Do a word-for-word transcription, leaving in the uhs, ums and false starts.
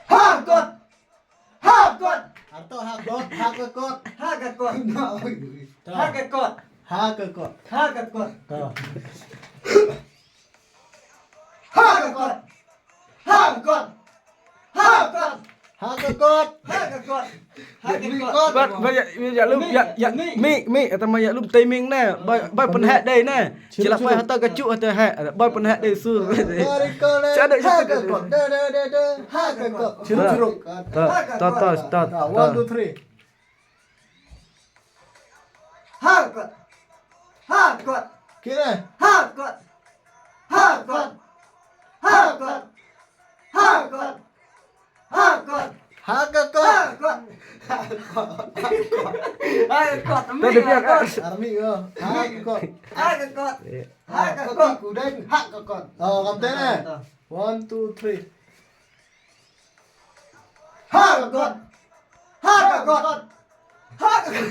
Ha ka kot. Ha ka kot. Arto ha kot, ha ka kot. Ha ka kot. Ha ka kot. Ha ka kot. Ha ka kot. Ha ka kot. Ha ka kot. Ha ka kot. Ha ka kot. Ha ka kot. Ha ka kot. Bad bad ya ya lum ya ya mi mi atama ya lum timing ne. Bai bai pynheh dei ne. Chila pai hata ka chu hata heh. Bai pynheh dei su. Cha dei ha ka kot. Da da da da. Ha ka kot. Chiruk chiruk. Ta ta ta ta. One two three. Ha ka kot. Ha ka kot. Kira. Ha ka kot. Ha ka kot. Ha ka kot. Ha ka kot. Ha ka kot. Ha ka kot. Ha ka kot. Ha ka kot. Army ko. Ha ka kot. Ha ka kot. Ha ka kot. Ku dang ha ka kot. Oh, kam te ne. One, two, three. Ha ka kot. Ha ka kot. Ha ka kot.